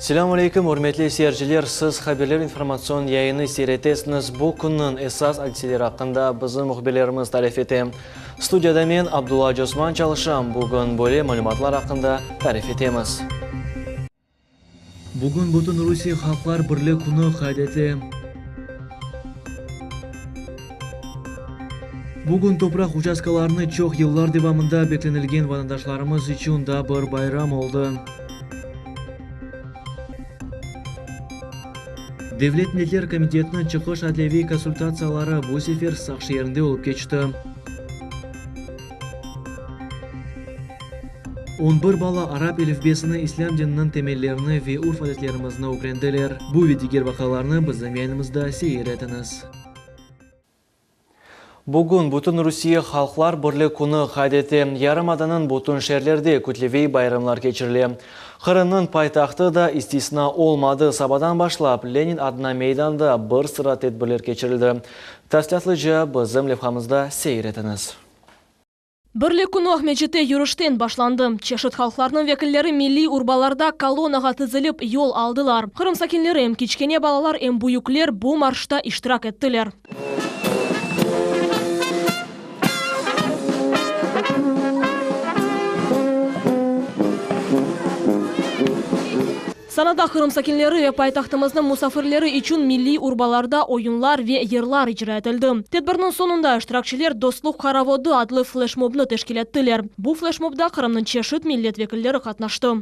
Selâm aleyküm, ürmetli seyirciler! Siz Haberler informatsion yayını seyir etesiñiz. Bu künniñ esas adiseleri aqqında bizim mühbirlerimiz tarif ete. Studiyada men, Abdulla Acıosman, çalışam. Bugün böyle malümatlar aqqında tarif etemiz. Bugün bütün Rusiye Halqlar birlik künü qayd etile. Bugün topraq uçastkalarını çoq yıllar devamında beklenilgen vatandaşlarımız içün daa bir bayram oldı. Devlet milletler komitetiniñ çıqış adliyeviy konsultatsiyaları bu sefer Saq şeerinde olıp keçti. On bir bala arap elifbesini, islâm dininiñ temellerini ve urf-adetlerimizni ögrendiler. Bu ve diger vaqialarnı bizim yayınımızda seyir etiñiz. Bugün bütün Rusiye Halqlar birlik künü qayd ete. Yarımadanıñ bütün şeerlerde kütleviy bayramlar keçirile. Qırımnıñ paytahtı da istisna olmadı, sabadan başlap Lenin adına meydanda bir sıra tedbirler keçirildi. Tafsilâtlıca bizim levhamızda seyir etiñiz. Birlik künü Aqmescitte yürüşten başlandı. Çeşit halqlarnıñ vekilleri milliy urbalarda kolonnağa tizilip yol aldılar. Qırım sakinleri, em kiçkene balalar, em büyükler bu marşta iştirak ettiler. Sanada Qırım sakinleri ve paytahtımıznıñ musafirleri içün milliy urbalarda oyunlar ve yırlar icra etildi. Tedbirniñ soñunda iştirakçiler Dostluq qaravodı adlı fleşmobnı teşkil ettiler. Bu fleşmobda Qırımnıñ çeşit millet vekilleri qatnaştı.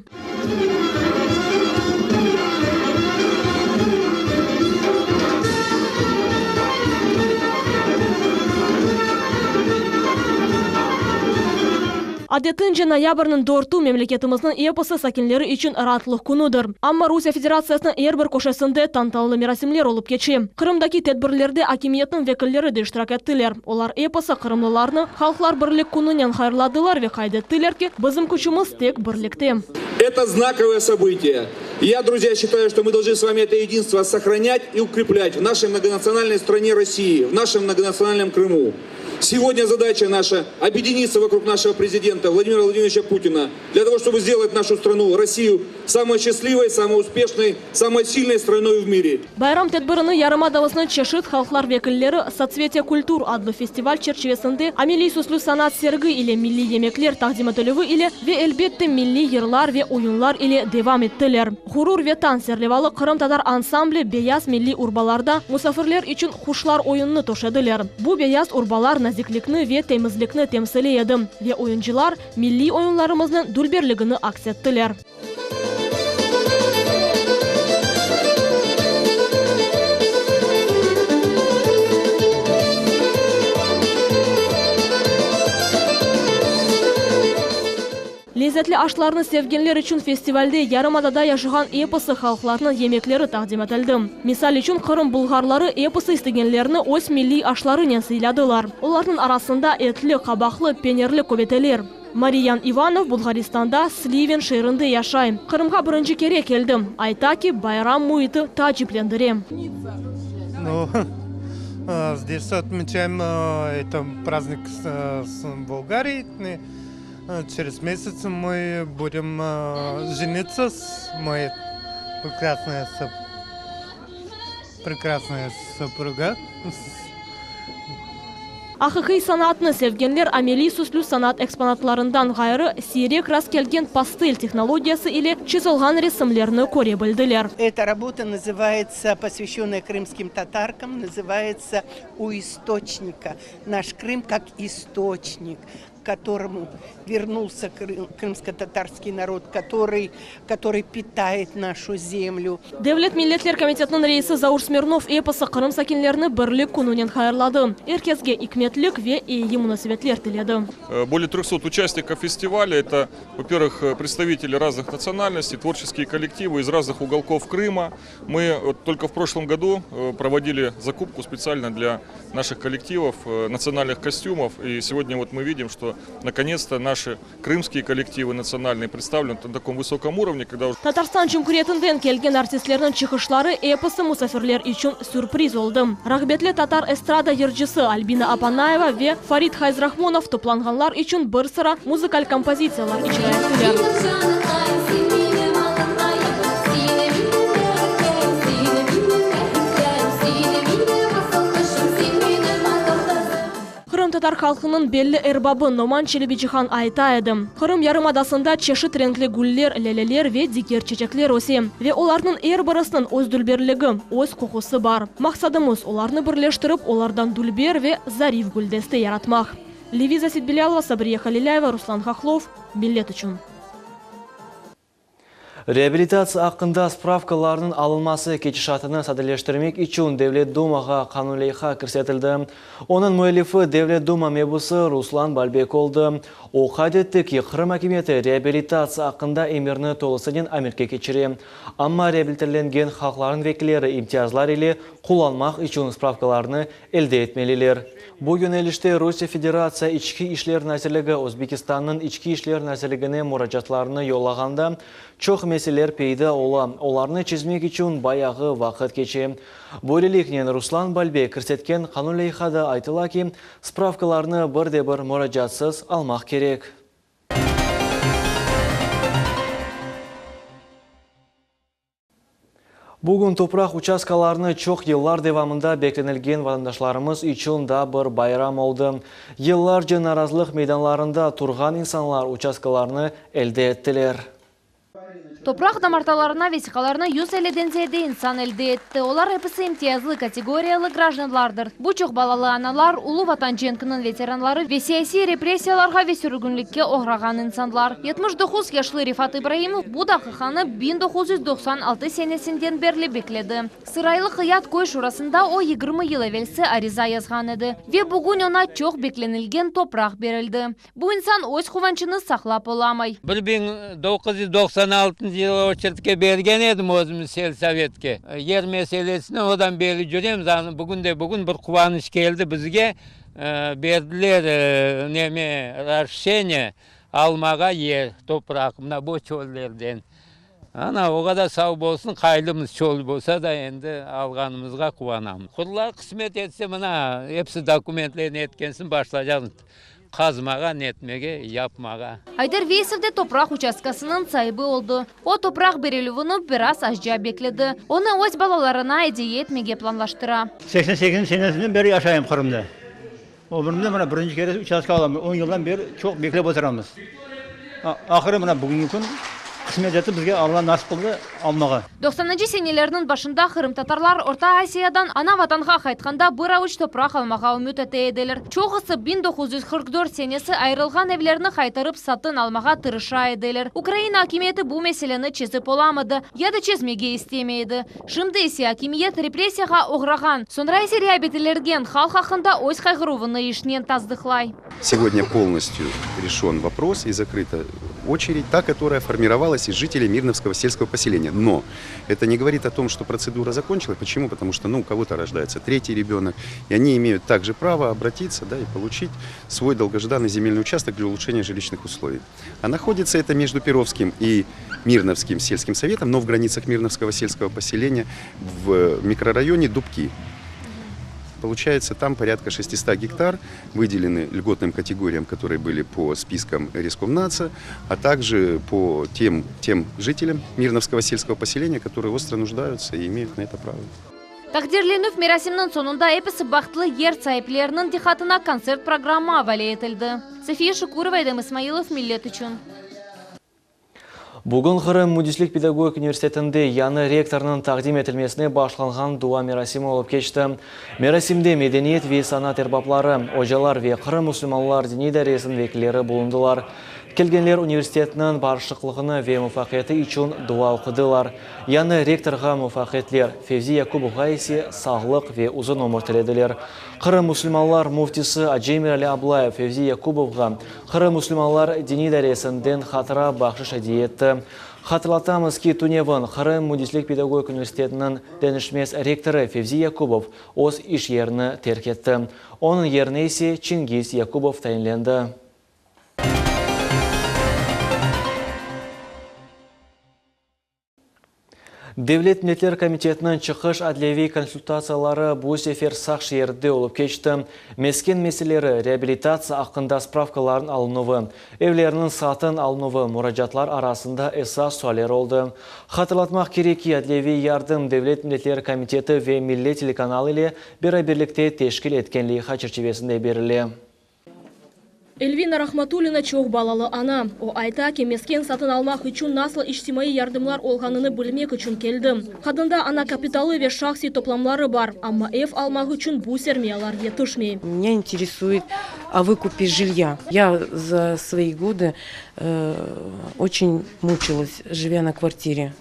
Adetince, noyabrniñ dörtü memleketimizniñ episi sakinleri içün raatlıq künüdir. Amma Rusiye Federatsiyasınıñ er bir köşesinde tantanalı merasimler olıp keçe. Qırımdaki tedbirlerde akimiyetniñ vekilleri de iştirak ettiler. Olar episi qırımlılarnı Halqlar birlik kününen hayırladılar ve qayd ettiler ki, bizim küçümiz tek birlikte. Это знаковое событие. И я, друзья, считаю, что мы должны с вами это единство сохранять и укреплять в нашей многонациональной стране России, в нашем многонациональном Крыму. Сегодня задача наша объединиться вокруг нашего президента Владимира Владимировича Путина для того, чтобы сделать нашу страну, Россию, самой счастливой, самой успешной, самой сильной страной в мире. Bayram tedbirini yarımadamıznıñ çeşit halqlar vekilleri Sotsvetiye kultur adlı festival çerçivesinde ameliy süslü sanat sergi ile milliy yemekler taqdim etilüvi ile ve elbette milliy yırlar ve oyunlar ile devam ettiler. Ğurur Vetan serlevalı qırımtatar ansambli beyaz milliy urbalarda musafirler içün quşlar oyunını töşediler. Bu beyaz urbalar naziklikni ve temizlikni temsil edi ve oyuncılar milliy oyunlarımıznıñ dülberligini aks ettiler. Lezetli aşlarnı sevgenler içün festivalde yarımadada yaşağan episi halqlarnıñ yemekleri taqdim etildi. Misal içün, Qırım bulğarları episi istegenlerni öz milliy aşlarınen sıyladılar. Olarnıñ arasında etli, qabaqlı, penirli köbeteler. Mariyan İvanov Bulğaristanda Sliven şeerinde yaşay. Qırımğa birinci kere keldi. Ayta ki, bayram müiti taaciplendire. Через месяц мы будем жениться с моей прекрасной прекрасная супруга. Aqiqiy sanatnı sevgenler ameliy süslü sanat eksponatlarından ğayrı, siyrek rastkelgen pastel tehnologiyası ile çizilğan resimlerni köre bildiler. Эта работа называется, посвященная крымским татаркам, называется У источника. Наш Крым как источник. к которому вернулся крымско-татарский народ, который, который питает нашу землю. Devlet milletler komitetiniñ reisi Zaur Smirnov episi Qırım sakinlerini Birlik kününen hayırladı, er kesge ikmetlik ve eyi munasebetler tiledi. Более трехсот участников фестиваля, это, во-первых, представители разных национальностей, творческие коллективы из разных уголков Крыма. Мы только в прошлом году проводили закупку специально для наших коллективов, национальных костюмов. И сегодня вот мы видим, что наконец-то наши крымские коллективы национальные представлены на таком высоком уровне, когда уже... Tatarstan Cumhuriyetinden kelgen artistlerniñ çıqışları episi musafirler içün sürpriz oldı. Rağbetli tatar estrada yırcısı Albina Apanayeva ve Farid Hayzrahmonov toplanğanlar içün bir sıra muzıkal kompozitsiyalar icra ettiler. Qırımtatar halqınıñ belli erbabı Noman Çelebicihan ayta edi, Qırım yarımadasında çeşit renkli güller, lâleler ve diger çeçekler öse ve olarnıñ er birisiniñ öz dülberligi, öz qoqusı bar. Maqsadımız, olarnı birleştirip, olardan dülber ve zarif güldeste yaratmaq. Leviza Setbilâlova, Sabriye Halilâyeva, Ruslan Hahlov, Millet içün. Reabilitatsiya aqqında spravkalarnıñ alınması ketişatını sadeleştirmek içün Devlet Dumağa qanun leyha kirsetildi. Onıñ müellifi Devlet Duma mebusı Ruslan Balbek oldı. O qayd etti ki, Qırım akimiyeti reabilitatsiya aqqında emirni tolusınen amelge keçire. Amma reabilitirlengen halqlarnıñ vekilleri imtiyazlar ile qullanmaq içün spravkalarnı elde etmeliler. Bu yönelişte Rusiye Federatsiya İçki işler nazirligi Özbekistannıñ İçki işler nazirligine muracaatlarını yollağanda çoq meseleler peyda ola, olarnı çezmek içün bayağı vaqıt keçe. Böyleliknen, Ruslan Balbek kirsetken qanun leyhada aytıla ki, spravkalarnı bir de bir muracaatsız almaq kerek. Bugün topraq uçastkalarını çoq yıllar devamında beklenilgen vatandaşlarımız içün da bir bayram oldı. Yıllarca narazılıq meydanlarında turğan insanlar uçastkalarnı elde ettiler. Topraq damartalarına vesiqalarnı 150-den ziyade insan elde etti. Olar episi imtiyazlı kategoriyalı grajdanlardır. Bu çoq balalı analar, Ulu Vatan cenkiniñ veteranları ve siyasiy repressiyalarğa ve sürgünlikke oğrağan insanlar. 79 yaşlı Refat İbraimov bu daqiqanı 1996 senesinden berli bekledi. Sıraylı Qıyat köy şurasında o 20 yıl evelsi ariza yazğan edi. Ve bugün oña çoq beklenilgen topraq berildi. Bu insan öz quvançını saqlap olamay. 1996 yılı oçerdke bergen edim özümiz selsovetke. Yer meselesinen odan beri cüremiz. Ana bugün de bugün bir quvanıç keldi bizge. Berdiler neme, razrişeniye almağa yer, topraq, mına bu çöllerden. Ana, o qadar sav bolsun, qaylımız çöl bolsa da, endi alğanımızğa quvanamız. Qurlar qısmet etse, mına, episi dokumentlerini etkensin, başlaycaqmız qazmağa, netmege, yapmağa. Ayder Veysov de topraq uçastkasınıñ saibi oldı. O, topraq berilüvini biraz azca bekledi. Onı öz balalarına ediye etmege planlaştıra. 88 senesinden beri yaşayım Qırımda. Ömrümde mına birinci kere uçastka alam. On yıldan beri çoq beklep oturamız. Ahırı mına bugünki kün qısmet etti bizge, Alla nasip qıldı almağa. Doqsanıncı senelerniñ başında qırımtatarlar Orta Asiyadan ana-Vatanğa qaytqanda bir avuç topraq almağa ümüt ete ediler. Çoqusı 1944 senesi ayırılğan evlerni qaytarıp satın almağa tırışa ediler. Ukraina akimiyeti bu meseleni çezip olamadı ya da çezmege istemey edi. Şimdi ise akimiyet repressiyağa oğrağan, soñra ise reabilitilgen halq aqqında öz qayğıruvını işnen tasdıqlay. Сегодня полностью решен вопрос и закрыта очередь, та, которая формировалась из жителей Мирновского сельского поселения. Но это не говорит о том, что процедура закончилась. Почему? Потому что ну, у кого-то рождается третий ребенок, и они имеют также право обратиться да, и получить свой долгожданный земельный участок для улучшения жилищных условий. А находится это между Перовским и Мирновским сельским советом, но в границах Мирновского сельского поселения в микрорайоне Дубки. Получается, там порядка 600 гектар выделены льготным категориям, которые были по спискам Рескомнаца, а также по тем, тем жителям Мирновского сельского поселения, которые остро нуждаются и имеют на это право. Taqdirlenüv merasiminiñ soñunda episi bahtlı yer saipleriniñ diqqatına kontsert programma avale etildi. Safiye Şukurova, Edem İsmailov, Millet içün. Bugün Qırım müendislik pedagogik universitetinde yañı rektornıñ taqdim etilmesine bağışlanğan dua merasimi olıp keçti. Merasimde medeniyet ve sanat erbapları, ocalar ve Qırım musulmanlar diniy idaresiniñ vekilleri bulundılar. Kelgenler universitetniñ barışıqlığını ve muvafaqiyeti içün dua oqudılar. Yañı rektorğa muvafaqiyetler, Fevzi Yakubovğa ise sağlıq ve uzun ömür tilediler. Qırım musulmanlar müftisi Acı Emirali Ablayev Fevzi Yakubovğa Qırım musulmanlar diniy idaresinden hatıra bahşış ediye etti. Hatırlatamız ki, tünevin Qırım müendislik pedagogik universitetiniñ deñişmez rektorı Fevzi Yakubov öz iş yerini terk etti. Onıñ yerine ise Çingiz Yakubov tayinlendi. Devlet milletler komitetiniñ çıqış adliyeviy konsultatsiyaları bu sefer Saq şeerinde olıp keçti. Mesken meseleleri, reabilitatsiya aqqında spravkalarnıñ alınuvı, evlerniñ satın alınuvı muracaatlar arasında esas sualler oldı. Hatırlatmaq kerek ki, adliyeviy yardım Devlet milletler komiteti ve Millet telekanalı ile beraberlikte teşkil etken leyha çerçivesinde berile. Elvina Rahmatulina çoq balalı ana. O ayta ki, mesken satın almaq içün nasıl içtimaiy yardımlar olğanını bilmek içün keldi. Qadında ana kapitalı ve şahsiy toplamları bar, amma ev almaq içün bu sermiyalar yetişmey. Меня интересует о выкупе жилья. Я за свои годы очень мучилась, живя на квартире.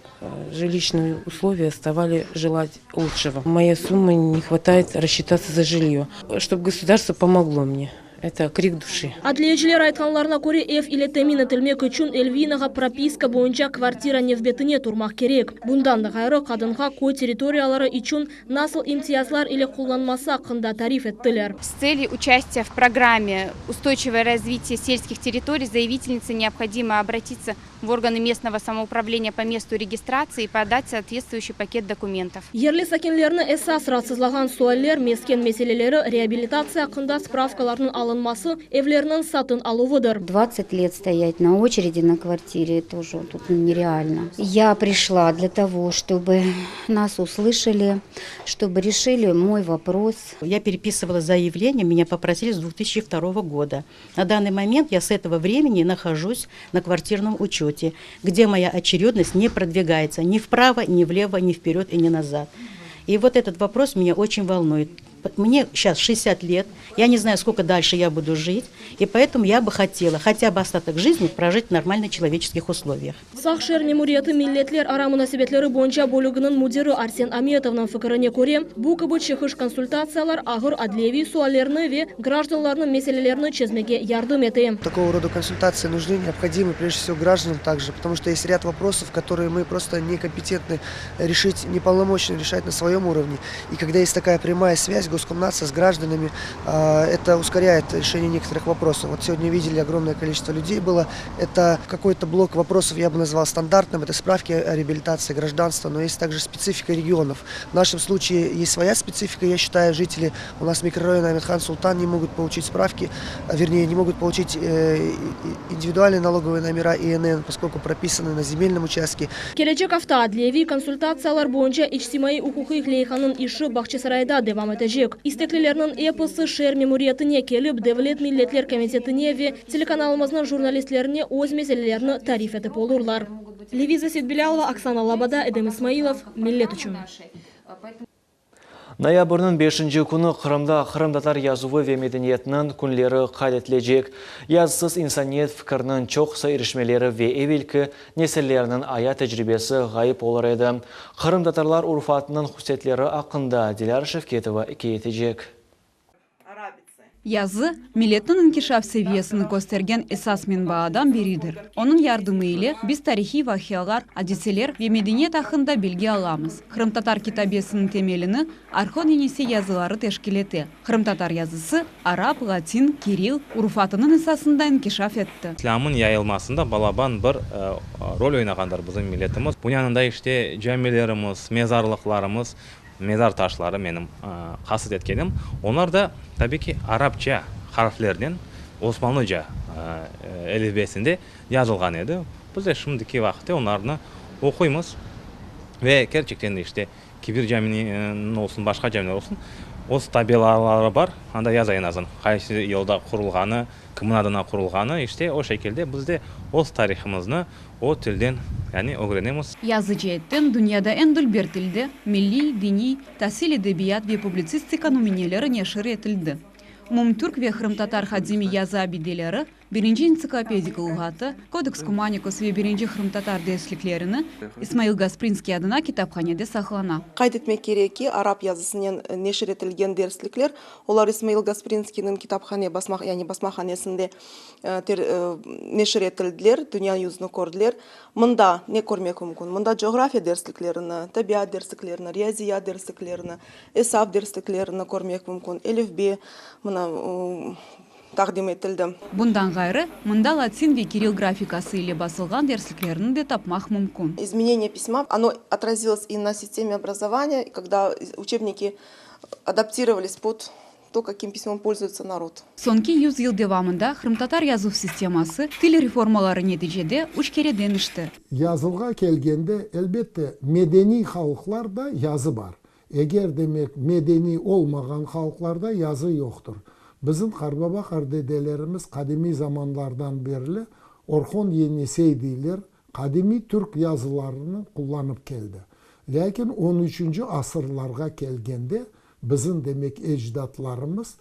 Жилищные условия оставали желать лучшего. Моей суммы не хватает рассчитаться за жилье. Чтобы государство помогло мне. Это крик души. Adliyeciler aytqanlarına köre, ev ile temin etilmek içün Elvinağa propiska boyunca kvartira nevbetine turmaq kerek. Bundan da ğayrı, qadınğa köy territoriyaları içün nasıl imtiyazlar ile qullanması aqqında tarif ettiler. С целью участия в программе «Устойчивое развитие сельских территорий» заявительнице необходимо обратиться в органы местного самоуправления по месту регистрации и подать соответствующий пакет документов. Yerli sakinlerni esas raatsızlağan sualler mesken meseleleri, reabilitatsiya aqqında spravkalarnıñ alınması, evlerniñ satın aluvıdır. 20 лет стоять на очереди на квартире тоже тут нереально. Я пришла для того, чтобы нас услышали, чтобы решили мой вопрос. Я переписывала заявление, меня попросили с 2002 года. На данный момент я с этого времени нахожусь на квартирном учете, где моя очередность не продвигается ни вправо, ни влево, ни вперед и ни назад. И вот этот вопрос меня очень волнует. Мне сейчас 60 лет, я не знаю, сколько дальше я буду жить, и поэтому я бы хотела хотя бы остаток жизни прожить в нормальных человеческих условиях. Saq şeer memuriyeti milletler ara munasebetleri boyunca bölüginiñ müdiri Arsen Ametovnıñ fikrine köre, bu kibi çıqış konsultatsiyalar ağır adliyeviy suallerni ve grajdanlarnıñ meselelerini çezmege yardım ete. Такого рода консультации нужны, необходимы прежде всего гражданам также, потому что есть ряд вопросов, которые мы просто некомпетентны решить, неполномочны решать на своем уровне. И когда есть такая прямая связь Госкомнаца с гражданами, это ускоряет решение некоторых вопросов. Вот сегодня видели, огромное количество людей было. Это какой-то блок вопросов, я бы назвал стандартным, это справки о реабилитации гражданства, но есть также специфика регионов. В нашем случае есть своя специфика, я считаю, жители у нас микрорайона Амет-Хан Султан не могут получить справки, вернее, не могут получить индивидуальные налоговые номера ИНН, поскольку прописаны на земельном участке. Kelecek afta adliyeviy konsultatsiyalar boyunca içtimaiy uquqiy leyhanıñ işi Bağçasarayda devam etecek. İsteklilerniñ episi şeer memuriyetine kelip, Devlet milletler komitetine ve telekanalımıznıñ jurnalistlerine öz meselelerini tarif etip olurlar. Leviza Setbilâlova, Oksana Labada, Edem İsmailov, Millet içün. Noyabrniñ beşinci künü Qırımda qırımtatar yazuvı ve medeniyetiniñ künleri qayd etilecek. Yazısız insaniyet fikirniñ çoqusı irişmeleri ve evelki nesillerniñ ayat tecribesi ğayıp olur edi. Qırımtatarlar urufatınıñ hususiyetleri aqqında Dilâra Şevketova ikâye etecek. Yazı, milletniñ inkişaf seviyesini köstergen esas menbaadan biridir. Onıñ yardımı ile biz tarihiy vaqialar, adiseler ve medeniyet aqqında bilgi alamız. Qırımtatar kitabesiniñ temelini Orhon-Yenisey yazıları teşkil ete. Qırımtatar yazısı arap, latin, kirill urufatınıñ esasında inkişaf etti. İslâmnıñ yayılmasında balaban bir rol oynağandır bizim milletimiz. Bunıñ yanında işte camilerimiz, mezarlıqlarımız, mezar taşları menim qasıt etkenim, onlar da, tabiy ki, arapça harflernen, osmanlıca elifbesinde yazılğan edi. Biz de şimdiki vaqıtte onlarnı oquymız ve kerçekten de işte Kebir caminiñ olsun, başqa camiler olsun, öz tabelaları bar, anda yaza eñ azından qaysı yılda qurulğanı, kimniñ adına qurulğanı, işte o şekilde biz de öz tarihımıznı o tilden, yani ögrenemiz. Yazı ceetten dünyada eñ dülber tilde milliy, diniy, tasil, edebiyat ve publitsistika nümüneleri neşir etildi. Umumtürk ve qırımtatar qadimiy yazı abideleri, Birinci entsiklopedik luğatı, Kodeks Kumanikus ve birinci qırımtatar dersliklerini İsmail Gasprinskiy adına kitaphanede saqlana. Qayd etmek kerek ki, arap yazısınen neşir etilgen derslikler, olar İsmail Gasprinskiyniñ kitaphane basma, yani basmahanesinde neşir etildiler, dünya yüzüni kördiler. Mında ne körmek mümkün? Mında coğrafiya dersliklerini, tabiat dersliklerini, riyaziyat dersliklerini, esap dersliklerini körmek mümkün, elifbe, mına, taqdim etildi. Bundan ğayrı, mında latin ve kirill grafikası ile basılğan dersliklerni de tapmaq mümkün. Изменение письма, оно отразилось и на системе образования, когда учебники адаптировались под то, каким письмом пользуется народ. Soñki yüz yıl devamında qırımtatar yazuv sisteması til reformaları neticede üç kere deñişti. Yazığa kelgende, elbette, medeniy halqlarda yazı bar. Eger, demek, medeniy olmağan halqlarda yazı yoqtır. Bizim qarbaba-qardedelerimiz qadimiy zamanlardan berli Orhon-Yenisey deyler, qadimiy türk yazılarını qullanıp keldi. Lâkin on üçünci asırlarğa kelgende bizim, demek, ecdatlarımız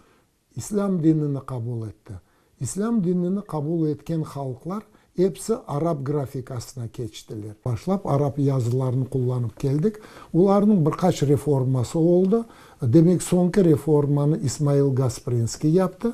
İslâm dinini qabul etti. İslâm dinini qabul etken halqlar episi arap grafikasına keçtiler. Başlap arap yazılarını qullanıp keldik. Olarnıñ bir qaç reforması oldı. Demek, soñki reformanı İsmail Gasprinskiy yaptı.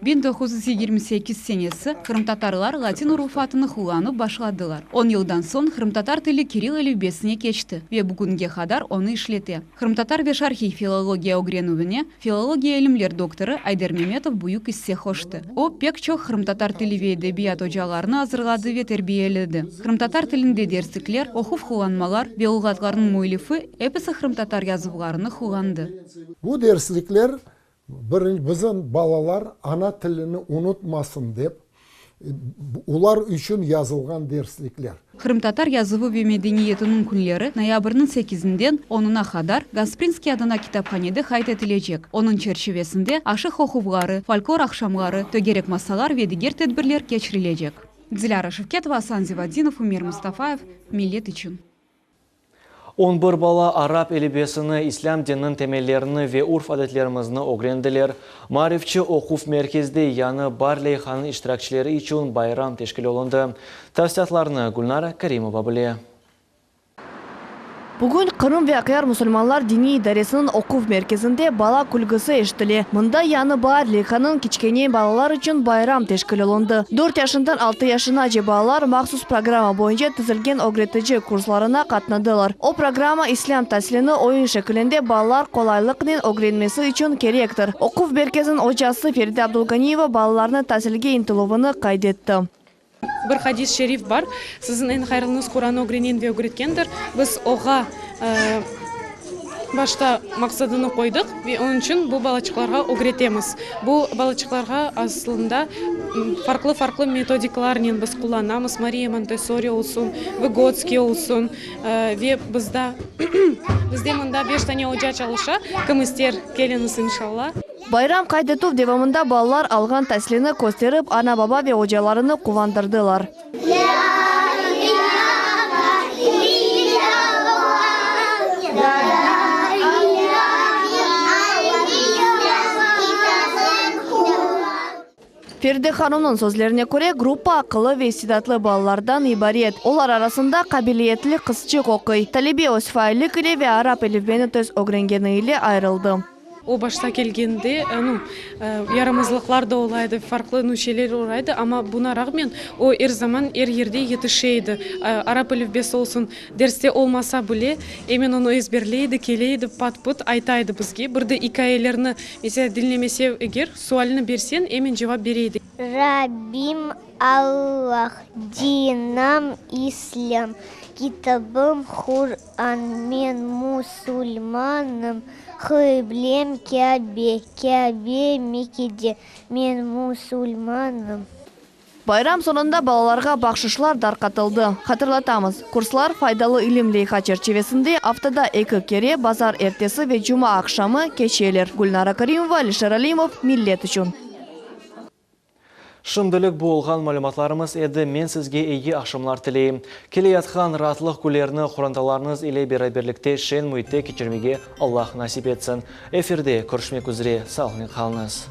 1928 senesi qırımtatarlar latin urufatını qullanıp başladılar. On yıldan soñ qırımtatar tili kirill elifbesine keçti ve bugünge qadar onı işlete. Qırımtatar ve şarqiy filologiya ögrenüvine filologiya ilimler doktorı Ayder Memetov büyük isse qoştı. O, pek çoq qırımtatar tili ve edebiyat ocalarını azırladı ve terbiyeledi. Qırımtatar tilinde derslikler, oquv qullanmalar ve luğatlarnıñ müellifi, episi qırımtatar yazuvlarını qullandı. Bu derslikler bizim balalar ana tilini unutmasın dep, olar içün yazılğan derslikler. Qırımtatar yazuvı ve medeniyetiniñ künleri noyabrniñ sekizinden onuna qadar Gasprinskiy adına kitaphanede qayd etilecek. Onıñ çerçivesinde aşıq oquvları, folklor aqşamları, tögerek masalar ve diger tedbirler keçirilecek. Dilâra Şevketova, Asan Zivadinov, Ümer Mustafayev, Millet içün. On bir bala arap elifbesini, islâm dininiñ temellerini ve urf-adetlerimizni ögrendiler. Maarifçi oquv merkezde yañı baar leyhanıñ iştirakçileri içün bayram teşkil olundı. Tafsilâtlarnı Gülnara Kerimova bile. Bugün Qırım ve Aqyar musulmanlar diniy idaresiniñ oquv merkezinde bala külgüsi eşitile. Mında yañı baar leyhanıñ kiçkene balalar içün bayram teşkil olundı. Dört yaşından altı yaşınace balalar mahsus programma boyunca tizilgen ögretici kurslarına qatnadılar. O programma islâm tasilini oyun şekilinde balalar qolaylıqnen ögrenmesi içün kerektir. Oquv merkeziniñ ocası Feride Abdulganiyeva balalarnıñ tasilge ıntıluvını qayd etti. Bir hadis şerif bar, Siziñ eñ hayırlıñız Quranı ögrenen ve ögretkendir. Biz oğa başta maqsadını qoydıq ve onıñ içün bu balaçıqlarğa ögretemiz. Bu balaçıqlarğa aslında farqlı-farqlı metodikalarnen biz qullanamız, Mariya Montessori olsun, Vıgotskiy olsun ve bizda bizde mında beş tane oca çalışa, kim ister, keliñiz, inşallah. Bayram qayd etüv devamında balalar alğan tasilini kösterip, ana-baba ve ocalarını quvandırdılar. Feride hanımnıñ sözlerine köre, gruppa aqıllı ve istidatlı balalardan ibaret. Olar arasında qabiliyetli qızçıq oquy. Talebe öz faallik ile ve arap elifbeni tez ögrengeni ile ayırıldı. O başta kelgende, nu, yaramazlıqlar da ola edi, farqlı, nu, şeyler ola edi, amma buna rağmen o er zaman er yerde yetişe edi. Arap elifbesi olsun, derste olmasa bile, emen onı ezberley edi, kele edi, pat-put ayta edi bizge. Bir de ikâyelerni, meselâ, diñlemese eger, sualni berseñ, emen cevap bere edi. Rabbim Allah, dinam İslâm, kitabım Quran, men musulmanım, qıblem Kâbe, Kâbe Mekkede, men musulmanım. Bayram soñunda balalarğa bahşışlar darqatıldı. Hatırlatamız, kurslar Faydalı ilim leyha çerçivesinde aftada eki kere, bazar ertesi ve cuma aqşamı, keçeler. Gülnara Karimova, Alişer Alimov, Millet içün. Şimdilik bu olğan malümatlarımız edi, men sizge eyi aqşamlar tileyim. Keleyatqan raatlıq künlerini qorantalarıñız ile beraberlikte şeñ müitte keçirmege Allah nasip etsin. Efirde körüşmek üzre, sağlıqnen qalıñız.